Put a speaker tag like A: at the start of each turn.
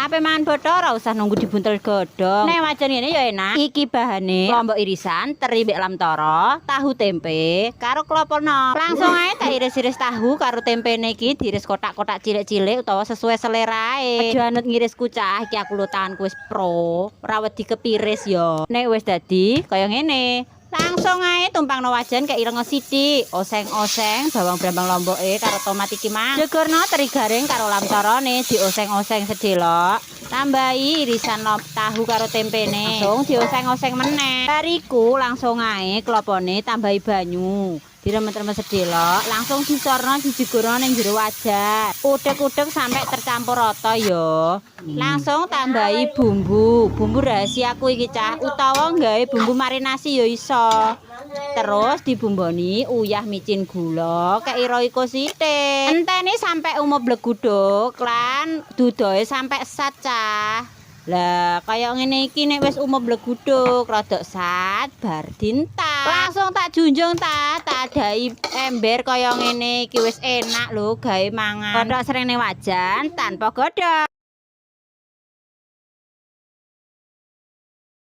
A: Ape mangan boto ora usah nunggu dibuntel godhong. Nek wajan ngene ya enak. Iki bahane lombok irisan, teri mbek lamtoro, tahu tempe, karo klopo nok. Langsung ae tak iris-iris tahu karo tempene iki, diiris kotak-kotak cilik-cilik utawa sesuai selerae. Aja anut ngirisku, cah, iki aku lho tanganku wis pro, ora wedi kepiris yo. Nek wis dadi kaya ngene, langsung ae tumpangno wajan, kei lenga sithik, oseng-oseng bawang brambang lomboke karo tomat iki mang. Jegurno teri garing karo lamtorone, dioseng-oseng sedelok. Tambahi irisan tahu karo tempene. Langsung dioseng-oseng meneh. Bar iku langsung ae klopone tambahi banyu. Diremet-remet sedelok, langsung disorno, dijegurno ning jero wajan. Udek-udek sampai tercampur rata yo. Langsung tambahi bumbu. Bumbu rahasiaku iki, cah, utawa nggawe bumbu marinasi yo iso. Terus dibumboni uyah, micin, gula, kei Royco sithik. Enteni sampai umup bleguduk lan dudohe sampai sat, cah. Lah, kaya ngene iki nek wis umup bleguduk, rada sat, bar dientak. Langsung tak junjung ta, tak adahi ember kaya ngene iki wis enak lho gawe mangan. Kodhok sering ning wajan tanpa godhong.